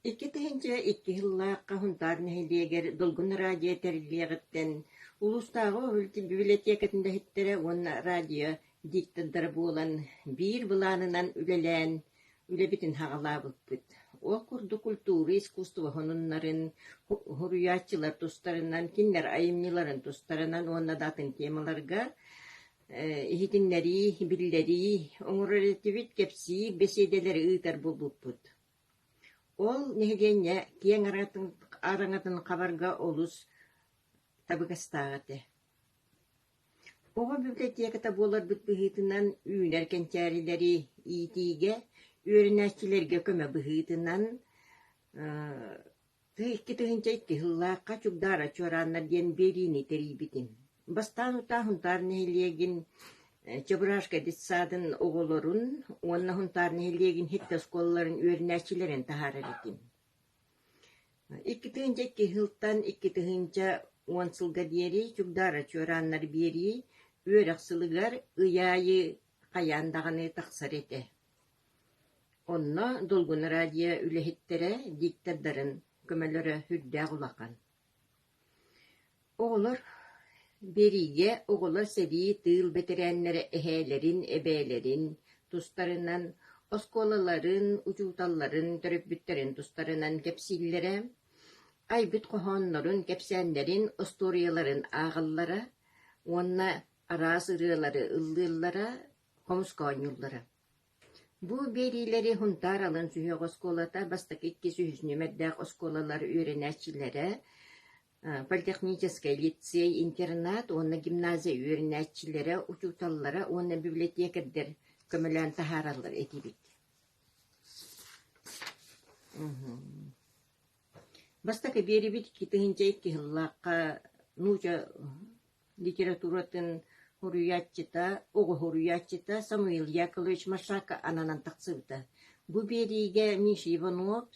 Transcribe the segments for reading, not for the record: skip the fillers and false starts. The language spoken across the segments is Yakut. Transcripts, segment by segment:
2002 сыллаахха Сунтаар нэһилиэгэр Долгун радио тэриллиэҕиттэн улуустааҕы бибилэтиэкэтин үлэһиттэрэ уонна радио диктордара буолан биир былаанынан үлэлээн үлэбитин саҕалаабыппыт. Ол курдук культура, искусство сонуннарын, суруйааччылар тустарынан, кинилэр айымньыларын тустарынан уонна да атын темаларга иһитиннэрии, биллэрии оҥорор этибит, кэпсиир бэсиэдэлэри ыытар буолбуппут. Ол нэһилиэнньэ киэҥ араҥатын хабарга олус табыгастаах этэ. Оҕо библиотеката буоларбыт быһыытынан үүнэр кэнчээрилэри иитиигэ, үөрэнээччилэргэ көмө быһыытынан 2002 сыллаахха Чугдаара чуорааннар диэн биэриини тэрийбитим. Бастаан утаа Сунтаар нэһилиэгин Чебурашка детсадын оҕолорун уонна Сунтаар нэһилиэгин ХИТ оскуолаларын үөрэнээччилэрин таһаарар этим. 2002 сылтан 2010 сылга диэри Чугдаара чуорааннар биэрии үөрэх сылыгар ый аайы хайаан даҕаны тахсар этэ. Онно Долгун радио үлэһиттэрэ диктордарын көмөлөрө сүрдээх улахан. Оҕолор биэриигэ оҕолор сэрии, тыыл бэтэрээннэрэ эһээлэрин, эбээлэрин тустарынан, оскуолаларын, учууталларын, төрөппүттэрин тустарынан кэпсииллэрэ, айбыт хоһооннорун, кэпсээннэрин, остуоруйаларын ааҕаллара уонна араас ырыалары ыллыыллара, хомуска оонньууллара. Бу биэриилэри Сунтаар алын сүһүөх оскуолата бастакы иккис үһүс нүөмэрдээх оскуолалар үөрэнээччилэрэ, политехническай лицей, интернат уонна гимназия үөрэнээччилэрэ, учууталлара уонна библиотекардар көмөлөөн таһаараллар этибит. Бастакы биэрибит 2002 сыллаахха нуучча литературатын суруйааччыта, оҕо суруйааччыта Самуил Яковлевич Маршака ананан тахсыбыта. Бу биэриигэ Миша Иванов,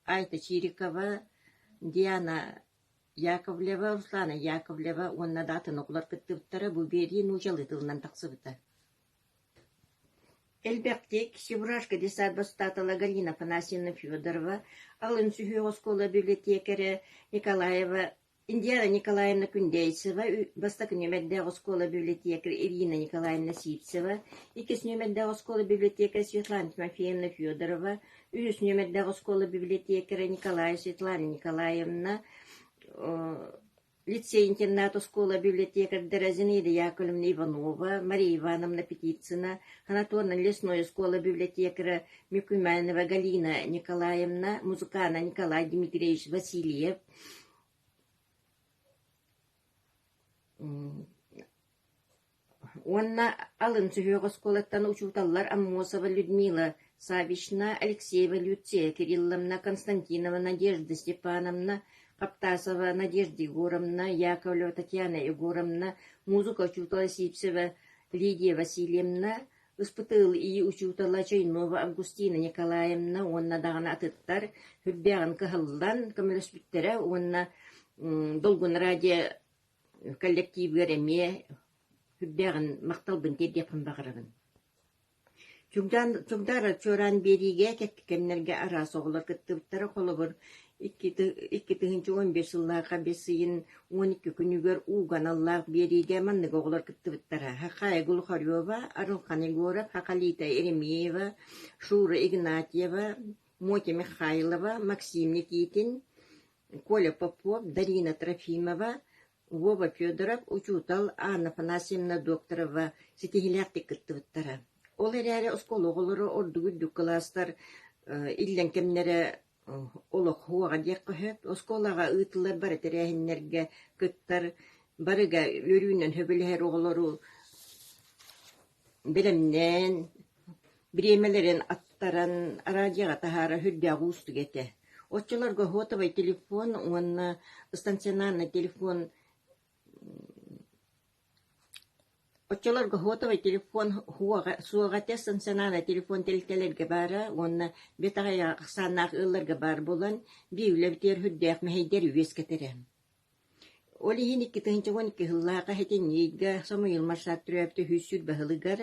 Айта Чирикова, Диана Яковлева, Руслана Яковлева уонна да атын оҕолор кыттыбыттара. Бу биэрии нууччалыы тылынан тахсыбыта. Элбэхтик Чебурашка детсад бастаатала Галина Афанасьевна Федорова, алын сүһүөх оскуола библиотекаря Николаева Индиана Николаевна Күндээйсева, бастакы нүөмэрдээх оскуола библиотекарь Ирина Николаевна Сивцева, иккис нүөмэрдээх оскуола библиотекарь Светлана Тимофеевна Федорова, үһүс нүөмэрдээх оскуола библиотекаря Николаева Светлана Николаевна, лицей-интернат оскуола библиотекарьдара Зинаида Яковлевна Иванова, Мария Ивановна Петицына, санаторно лесной оскуола библиотекаря Микумянова Галина Николаевна, музыкана Николай Дмитриевич Васильев, Уонна алын сүһүөх оскуолаттан учууталлар Аммосова Людмила Саввична, Алексеева Люция Кирилловна, Константинова Надежда Степановна, Хаптасова Надежда Егоровна, Яковлева Татьяна Егоровна, музыка учуутала Сивцева Лидия Васильевна, ЫСПТЛ учуутала Чойнова Августина Николаевна уонна даҕаны атыттар сүрдээҕин кыһаллан көмөлөспүттэрэ уонна Долгун радио коллективыгар эмиэ сүрдээҕин махталбын тиэрдиэхпин баҕарабын. Чугдаара чуораан биэриигэ кэккэ кэмнэргэ араас оҕолор кыттыбыттара. Холобур, 2015 сыллаахха бэс ыйын 12 күнүгэр ууга аналлаах биэриигэ маннык оҕолор кыттыбыттара: Хахая Глухарева, Арылхан Егоров, Хахалита Еремеева, Шура Игнатьева, Мотя Михайлова, Максим Никитин, Коля Попов, Дарина Трофимова, Вова Федоров, учуутал Анна Афанасьевна Докторова ситиһиилээхтик кыттыбыттара. Ол эрээри оскуола оҕолоро ордук үрдүк кылаастар иллэҥ кэмнэрэ олох суоҕа диэххэ сөп. Оскуолаҕа ыытыллар бары тэрээһиннэргэ кыттар, барыга үөрүүнэн сөбүлэһэр оҕолору бэлэмнээн, бириэмэлэрин аттаран радиоҕа таһаарар сүрдээх уустук этэ. Оччолорго сотовай телефон уонна стационарнай телефон Оччолорго сотовай телефон суоҕа этэ, стационарнай телефон тэрилтэлэргэ баара уонна бэт аҕыйах ахсааннаах ыалларга баар буолан, биир үлэбитигэр сүрдээх мэһэйдэри үөскэтэрэ. Ол иһин 2012 сыллаахха сэтинньигэ Самуил Маршак төрөөбүтэ 120 сылыгар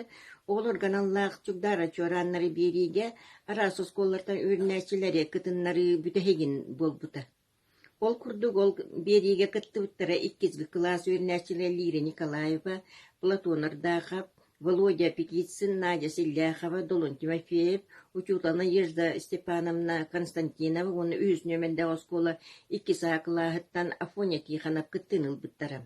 оҕолорго аналлаах Чугдаара чуорааннары биэриигэ араас оскуолалартан үөрэнээччилэри кытыннарыы бүтэһигин буолбута. Ол курдук ол биэриигэ кыттыбыттара иккис кылаас үөрэнээччилэрэ Лира Николаева, Платон Ордахов, Володя Петицын, Надя Селляхова, Долун Тимофеев, учуутал Надежда Степановна Константинова уонна үһүс нүөмэрдээх оскуола иккис А кылааһыттан Афоня Тихонов кыттыыны ылбыттара.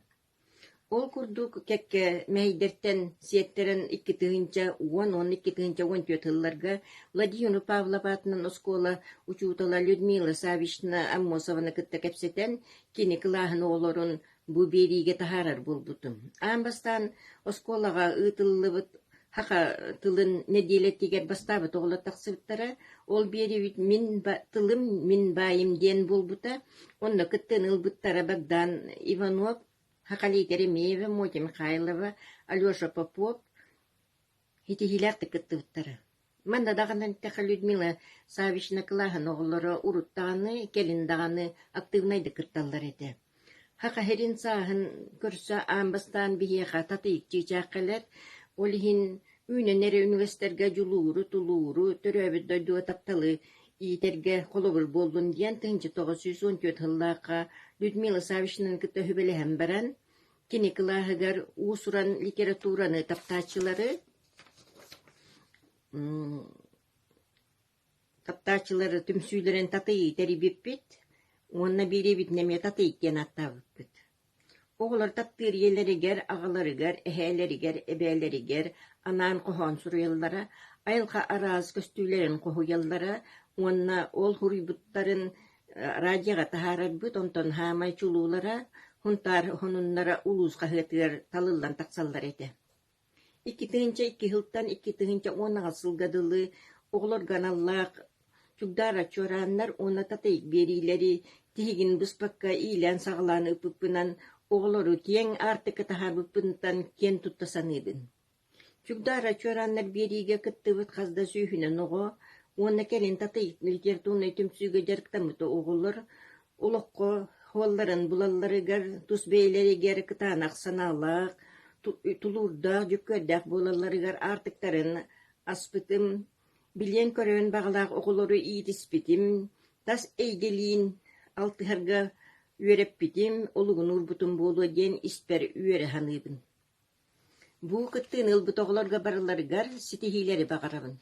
Ол курдук кэккэ мэһэйдэртэн сиэттэрэн 2010 уонна 2014 сылларга Владимир Павлов аатынан оскуола учуутала Людмила Саввична Аммосованы кытта кэпсэтэн, кини кылааһын оҕолорун бу биэриигэ таһаарар буолбутум. Аан бастаан оскуолаҕа ыытыллыбыт саха тылын нэдиэлэтигэр бастаабыт оҕолор тахсыбыттара. Ол биэриибит мин тылым, мин баайым диэн буолбута. Онно кыттыыны ылбыттара Богдан Иванов, Хахалита Еремеева, Мотя Михайлова, Алеша Попов ситиһиилээхтик кыттыбыттара. Манна даҕаны эттэххэ Людмила Саввична кылааһын оҕолоро урут даҕаны, кэлин даҕаны актыыбынайдык кытталлар этэ. Саха сирин сааһын көрсө аан бастаан биһиэхэ татыйык чыычаах кэлэр, ол иһин үүнэн эрэ үнүгэстэргэ дьулууру, тулууру, төрөөбүт дойдуга тапталы иитэргэ холобур буоллун диэн 1914 сыллаахха Людмила Саввичнаны кытта сүбэлэһэн баран, кини кылааһыгар уус-уран литератураны таптааччылары Таптааччылары түмсүүлэрин Татыйыы тэрийбиппит уонна биэриэбитин эмиэ Татыйык диэн ааттаабыппыт. Оҕолор таптыыр ийэлэригэр, аҕаларыгар, эһээлэригэр, эбээлэригэр анаан хоһоон суруйаллара, айылҕа араас көстүүлэрин хоһуйаллара уонна ол суруйбуттарын радиоҕа таһаарарбыт, онтон хаамай чулуулара, Һунтаар сонуннара улуус хаһыатыгар талыллан тахсаллар этэ. 2002 сылтан 2018 сылга дылы оҕолорго аналлаах Чугдаара чуорааннар уонна Татыйык биэриилэри тиһигин быспакка иилээн-саҕалаан ыыппыппынан оҕолору киэҥ аартыкка таһаарбыппыттан киэн тутта саныыбын. Чугдаара чуорааннар биэриигэ кыттыбыт хас да сүүһүнэн оҕо уонна кэлин Татыйык литературнай түмсүүгэ дьарыктаммыт оҕолор олоххо суолларын булалларыгар, тус бэйэлэригэр кытаанах санаалаах, тулуурдаах, дьүккүөрдээх буолалларыгар аартыктарын аспытым, билиэн-көрүөн баҕалаах оҕолору иитиспитим, тас эйгэлиин алтыһарга үөрэппитим, олугун уурбутум буолуо диэн испэр үөрэ саныыбын. Бу кыттыыны ылбыт оҕолорго барыларыгар ситиһиилэри баҕарабын.